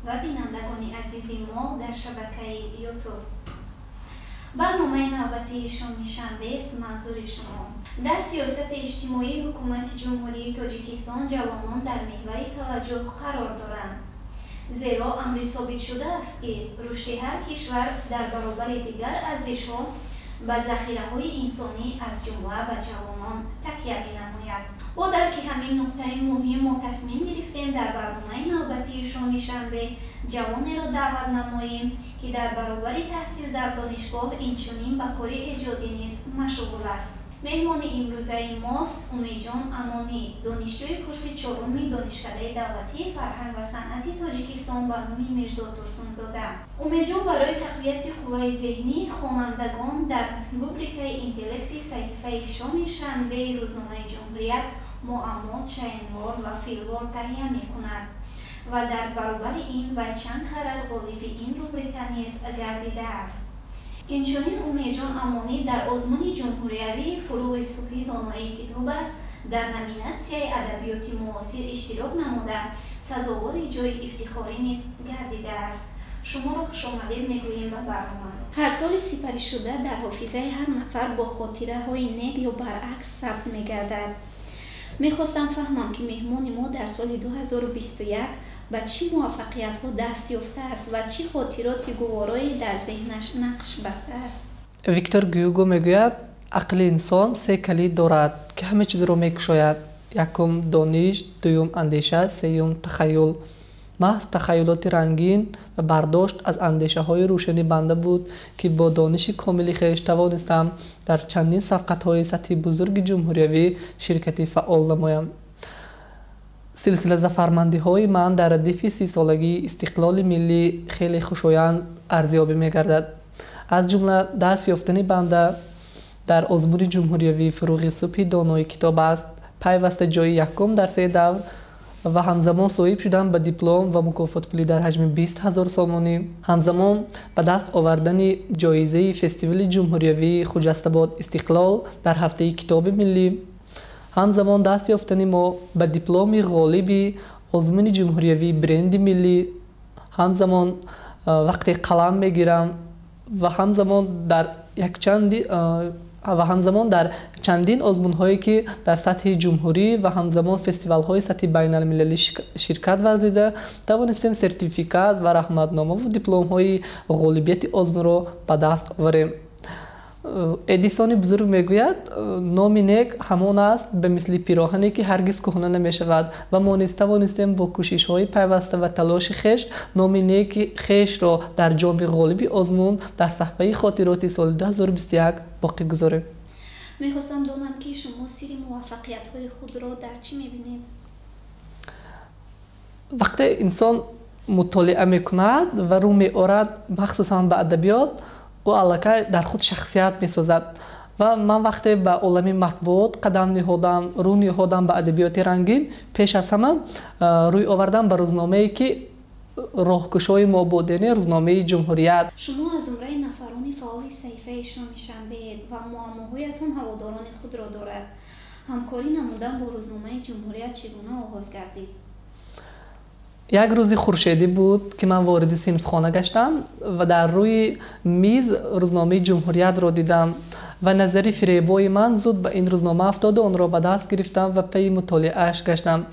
Ва бинандагони азизи мо дар шабакаи Ютуб. Барномаи навбатии Шоми шанбест манзури шумо. Дар сиёсати иҷтимоии Ҳукумати Ҷумҳурии Тоҷикистон ҷавонон дар меҳвари таваҷҷӯҳ қарор доранд. Зеро амри собитшудааст, ки рушди ҳар кишвар дар баробари дигар арзишҳо ба захираҳои инсонӣ, аз ҷумла ба ҷавонон такя менамояд. Бо дарки ҳамин нуқтаи муҳим мо тасмим гирифтем дар барномаи навбатии Шоми шанбе ҷавонеро даъват намоем, ки дар баробари таҳсил дар донишгоҳ инчунин ба кори эҷодӣ низ машғул аст. Меҳмони имрӯзаи мост Умедҷон Амонӣ, донишҷӯи курси чоруми Донишкадаи давлатии фарҳанг ва санъати Тоҷикистон ба номи Мирзо Турсунзода. Умедҷон барои тақвияти қувваи зеҳнии хонандагон дар рубрикаи интеллекти саҳифаи Шоми шанбеи рӯзномаи Ҷумҳурият муаммо, чайнвор ва филвор таҳия мекунад ва дар баробари ин вай чанд карат ғолиби ин рубрика низ гардидааст. Инчунин Умедҷон Амонӣ дар озмуни ҷумҳуриявии «Фурӯғи субҳи доноии китоб аст» дар номинатсияи адабиёти муосир иштирок намуда, сазовори ҷойи ифтихорӣ низ гардидааст. Шуморо хушомадед мегӯем ба барнома. Ҳар соли сипаришуда дар ҳофизаи ҳар нафар бо хотираҳои нек ё баръакс сабт мегардад. Мехостам фаҳмам, ки меҳмони мо дар соли 2021 ба чӣ муваффақиятҳо даст ёфтааст ва чӣ хотироти гуворое дар зеҳнаш нақш бастааст. Виктор Гюго мегӯяд: ақли инсон се калид дорад, ки ҳама чизро мекушояд. Якум дониш, дуюм андеша, сеюм тахайюл. Маҳз тахайюлоти рангин ва бардошт аз андешаҳои рӯшани банда буд, ки бо дониши комили хеш тавонистам дар чандин сабқатҳои сатҳи бузурги ҷумҳуриявӣ ширкати фаъол намоям. Силсила зафармандиҳои ман дар радифи 30-солагии истиқлоли миллӣ хеле хушоянд арзёбӣ мегардад. Аз ҷумла даст ёфтани банда дар озмуни ҷумҳуриявии «Фурӯғи субҳи донои китоб аст», пайваста ҷои якум дар се давр ва ҳамзамон соҳиб шудан ба диплом ва мукофотпулӣ дар ҳаҷми 20 000 сомонӣ, ҳамзамон ба даст овардани ҷоизаи фестивали ҷумҳуриявии «Хуҷастабод истиқлол» дар ҳафтаи китоби миллӣ, ҳамзамон даст ёфтани мо ба дипломи ғолиби озмуни ҷумҳуриявии бренди миллӣ, ҳамзамон вақте қалам мегирам ва ҳамзамон дар якчанди ва ҳамзамон дар чандин озмунҳое, ки дар сатҳи ҷумҳурӣ ва ҳамзамон фестивалҳои сатҳи байналмилалӣ ширкат варзида, тавонистем сертификат ва раҳматномаву дипломҳои ғолибияти озмунро ба даст оварем. Эдисони бузург мегӯяд: номи нек ҳамон аст, ба мисли пироҳане, ки ҳаргиз кӯҳна намешавад. Ва мо низ тавонистем бо кӯшишҳои пайваста ва талоши хеш номи неки хешро дар ҷоми ғолиби озмун дар саҳфаи хотироти соли 2021 боқӣ гузорем. Мехостам донам, ки шумо сирри муваффақиятҳои худро дар чӣ мебинед? Вақте инсон мутолиа мекунад ва рӯ меорад, махсусан ба адабиёт, ӯ аллакай дар худ шахсият месозад. Ва ман вақте ба олами матбуот қадам ниҳодам, рӯ ниҳодам ба адабиёти рангин, пеш аз ҳама рӯй овардам ба рӯзномае, ки роҳкушои мо буд, яъне рӯзномаи Ҷумҳурият. Шумо аз зумраи нафарони фаъоли саҳифаи Шоми шанбеед ва муаммоҳоятон ҳаводорони худро дорад. Ҳамкорӣ намудан бо рӯзномаи Ҷумҳурият чӣ гуна оғоз гардид? Як рӯзи хуршедӣ буд, ки ман вориди синфхона гаштам ва дар рӯи миз рӯзномаи Ҷумҳуриятро дидам ва назари фиребои ман зуд ба ин рӯзнома афтоду онро ба даст гирифтам ва пайи мутолиааш гаштам.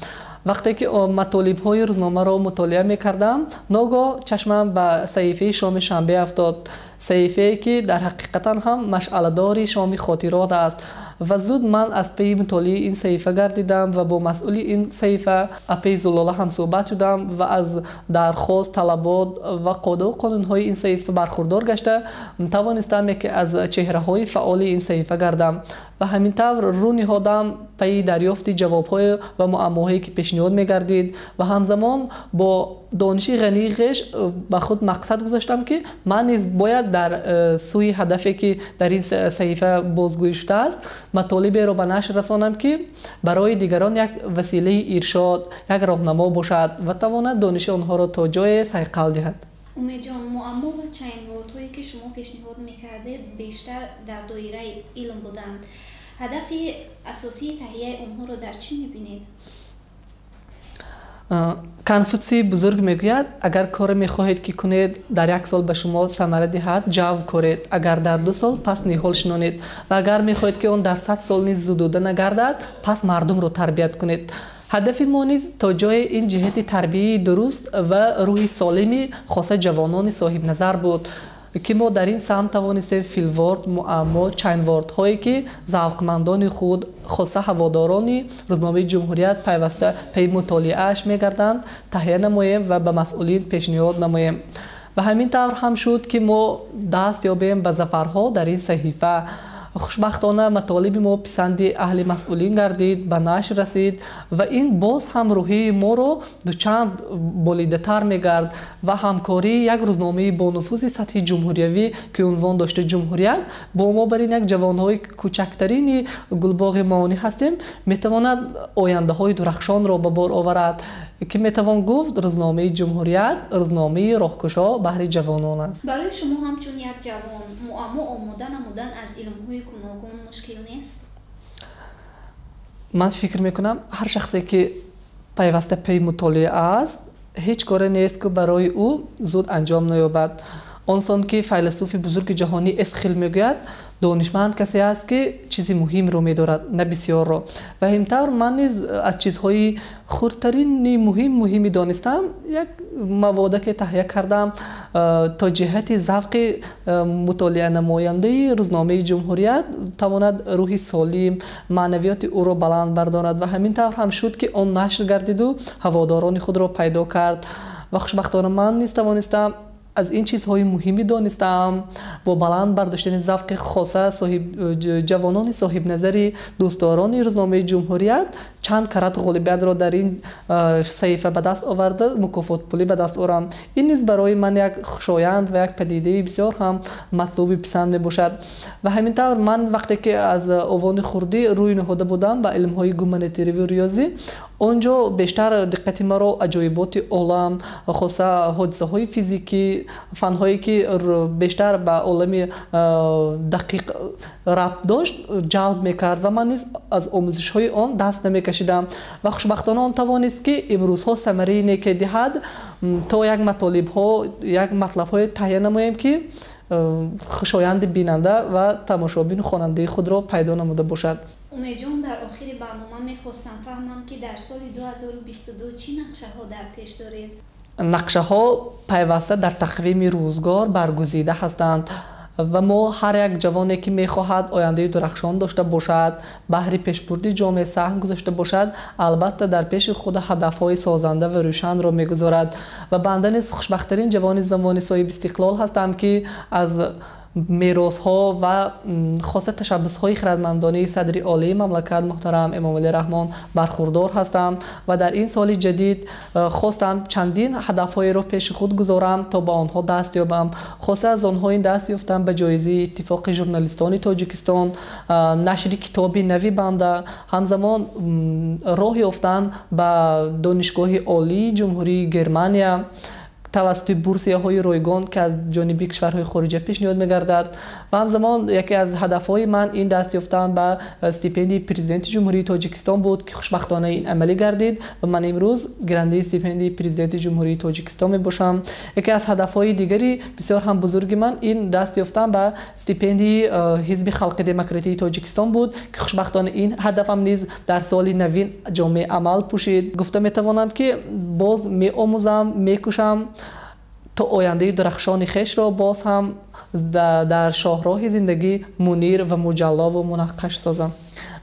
Вақте ки матолибҳои рӯзномаро мутолиа мекардам, ногоҳ чашмам ба саҳифаи Шоми шанбе афтод, саҳифае, ки дар ҳақиқатан ҳам машъаладори шоми хотирот аст. Ва зуд ман аз пайи мутолиаи ин саҳифа гардидам ва бо масъули ин саҳифа, апаи Зулола, ҳамсӯҳбат шудам ва аз дархост, талабот ва қоидаву қонунҳои ин саҳифа бархурдор гашта, тавонистам яке аз чеҳраҳои фаъоли ин саҳифа гардам. Ва ҳамин тавр рӯ ниҳодам пайи дарёфти ҷавобҳое ва муаммоҳое, ки пешниҳод мегардид, ва ҳамзамон бо дониши ғании хеш ба худ мақсад гузоштам, ки ман низ бояд дар сӯи ҳадафе, ки дар ин саҳифа бозгӯӣ шудааст, матолиберо ба нашр расонам, ки барои дигарон як василаи иршод, як роҳнамо бошад ва тавонад дониши онҳоро то ҷое сайқал диҳад. Умедҷон, муаммо ва чайнводҳое, ки шумо пешниҳод мекардед, бештар дар доираи илм буданд. Ҳадафи асосии таҳияи онҳоро дар чӣ мебинед? Конфутсий бузург мегӯяд, агар коре мехоҳед ки кунед дар як сол ба шумо самара диҳад, ҷав коред, агар дар 2 сол, пас ниҳол шинонед, ва агар мехоҳед ки он дар 100 сол низ зудуда нагардад, пас мардумро тарбият кунед. Ҳадафи мо низ то ҷое ин ҷиҳати тарбияи дуруст ва рӯҳи солими хоса ҷавонони соҳибназар буд, ки мо дар ин самт тавонистем филворд, муаммо, чайнвордҳое ки завқмандони худ, хоса ҳаводорони рӯзномаи Ҷумҳурият пайваста паи мутолиааш мегарданд, таҳия намоем ва ба масъулин пешниҳод намоем. Ва ҳамин тавр ҳам шуд, ки мо даст ёбем ба зафарҳо дар ин саҳифа. Хушбахтона матолиби мо писанди аҳли масъулин гардид, ба нашр расид ва ин боз ҳам рӯҳияи моро дучанд болидатар мегард ва ҳамкории як рӯзномаи бонуфузи сатҳи ҷумҳуриявӣ, ки унвон дошта Ҷумҳурият, бо мо бар ин як ҷавонҳои кӯчактарини гулбоғи маонӣ ҳастем, метавонад ояндаҳои дурахшонро ба бор оварад, ки метавон гуфт рӯзномаи Ҷумҳурият рӯзномаи роҳкушо баҳри ҷавонон аст. Барои шумо ҳамчун як ҷавон муаммо омода намудан аз илмҳои гуногун мушкил нест? Ман фикр мекунам, ҳар шахсе ки пайваста паи мутолиа аст, ҳеҷ коре нест, ки барои ӯ зуд анҷом наёбад. Он сон ки файласуфи бузурги ҷаҳонӣ Эсхил мегӯяд, донишманд касе аст, ки чизи муҳимро медорад, на бисёрро. Ва ҳамтавр ман низ аз чизҳои хурдтарини муҳим муҳими донистам як маводаке таҳия кардам, то ҷиҳати завқи мутолианамояндаи рӯзномаи Ҷумҳурият тавонад рӯҳи солим, маънавиёти ӯро баланд бардорад. Ва ҳамин тавр ҳам шуд, ки он нашр гардиду ҳаводорони худро пайдо кард. Ва хушбахтона ман низ тавонистам аз ин чизҳои муҳимӣ донистаам бо баланд бардоштани завқи хоса ҷавонони соҳибназари дӯстдорони рӯзномаи Ҷумҳурият чанд карат ғолибиятро дар ин саҳифа ба даст оварда, мукофотпулӣ ба даст орам. Ин низ барои ман як хушоянд ва як падидаи бисёр ҳам матлуби писанд мебошад. Ва ҳамин тавр ман вақте ки аз овони хурдӣ рӯй ниҳода будам ба илмҳои гуманитариву риёзӣ, он ҷо бештар диққати маро аҷоиботи олам, хоса ҳодисаҳои физикӣ, фанҳое ки бештар ба олами дақиқ рабт дошт, ҷалб мекард ва ман низ аз омӯзишҳои он даст намекашидам. Ва хушбахтона он тавонист, ки имрӯзҳо самараи неке диҳад, то як матолибҳо, як матлабҳое таҳия намоем, ки хушоянди бинанда ва тамошобину хонандаи худро пайдо намуда бошад. Умедҷон, дар охири барнома мехостам фаҳмам, ки дар соли 2022 чӣ нақшаҳо дар пеш доред? Нақшаҳо пайваста дар тақвими рӯзгор баргузида ҳастанд ва мо ҳар як ҷавоне, ки мехоҳад ояндаи дурахшон дошта бошад, баҳри пешбурди ҷомеа саҳм гузошта бошад, албатта дар пеши худ ҳадафҳои созанда ва рӯшанро мегузорад. Ва банда низ хушбахттарин ҷавони замони соҳиби истиқлол ҳастам, ки аз меросҳо ва хоса ташаббусҳои хирадмандонаи садри олии мамлакат муҳтарам Эмомалӣ Раҳмон бархурдор ҳастам ва дар ин соли ҷадид хостам чандин ҳадафҳоеро пеши худ гузорам, то ба онҳо даст ёбам. Хоса аз онҳо ин даст ёфтам ба ҷоизаи Иттифоқи журналистони Тоҷикистон, нашри китоби нави банда, ҳамзамон роҳ ёфтан ба Донишгоҳи Олии Ҷумҳурии Германия тавассути бурсияҳои ройгон, ки аз ҷониби кишварҳои хориҷа пешниҳод мегардад. Ва ҳамзамон яке аз ҳадафҳои ман ин даст ёфтан ба стипендияи Президенти Ҷумҳурии Тоҷикистон буд, ки хушбахтона ин амалӣ гардид ва ман имрӯз гирандаи стипендияи Президенти Ҷумҳурии Тоҷикистон мебошам. Яке аз ҳадафҳои дигари бисёр ҳам бузурги ман ин даст ёфтан ба стипендияи Ҳизби Халқи Демократии Тоҷикистон буд, ки хушбахтона ин ҳадафам низ дар соли навин ҷомеи амал пӯшид. Гуфта метавонам, ки боз меомӯзам, мекӯшам, то ояндаи дурахшони хешро боз ҳам дар шоҳроҳи зиндагӣ мунир ва муҷаллову мунаққаш созам.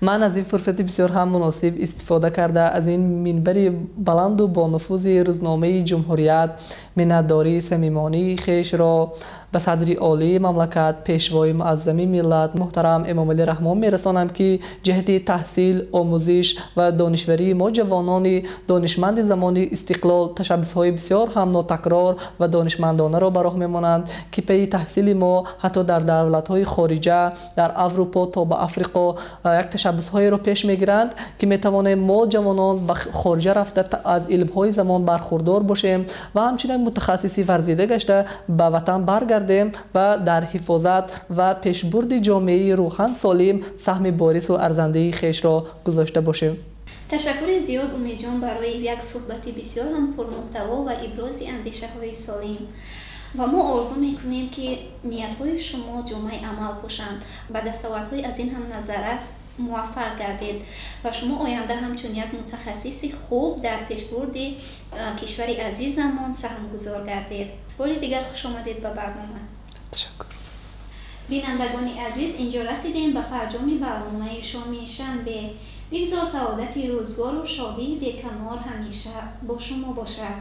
Ман аз ин фурсати бисёр ҳам муносиб истифода карда, аз ин минбари баланду бонуфузи рӯзномаи Ҷумҳурият миннатдории самимонии хешро ба садри олии мамлакат, пешвои муаззами миллат муҳтарам Эмомалӣ Раҳмон мерасонам, ки ҷиҳати таҳсил, омӯзиш ва донишварии мо ҷавонони донишманди замони истиқлол ташаббусҳои бисёр ҳам нотакрор ва донишмандонаро ба роҳ мемонанд, ки пайи таҳсили мо ҳатто дар давлатҳои хориҷа, дар Аврупо то ба Африқо як ташаббусҳоеро пеш мегиранд, ки метавонем мо ҷавонон ба хориҷа рафта аз илмҳои замон бархурдор бошем ва ҳамчунин мутахассиси варзида гашта ба ватан баргардем ва дар ҳифозат ва пешбурди ҷомеаи рӯҳан солим саҳми борису арзандаи хешро гузошта бошем. Ташаккури зиёд, Умедҷон, барои як суҳбати бисёр ҳам пурмуҳтаво ва ибрози андешаҳои солим. Ва мо орзу мекунем, ки ниятҳои шумо ҷомаи амал пӯшанд, ба дастовардҳои аз ин ҳам назаррас муваффақ гардед ва шумо оянда ҳамчун як мутахассиси хуб дар пешбурди кишвари азизамон саҳмгузор гардед. Бори дигар хуш омадед ба барнома. Ташаккур. Бинандагони азиз, инҷо расидем ба фарҷоми барномаи шоми шанбе. Бигзор саодати рӯзгору шодии беканор ҳамеша бо шумо бошад.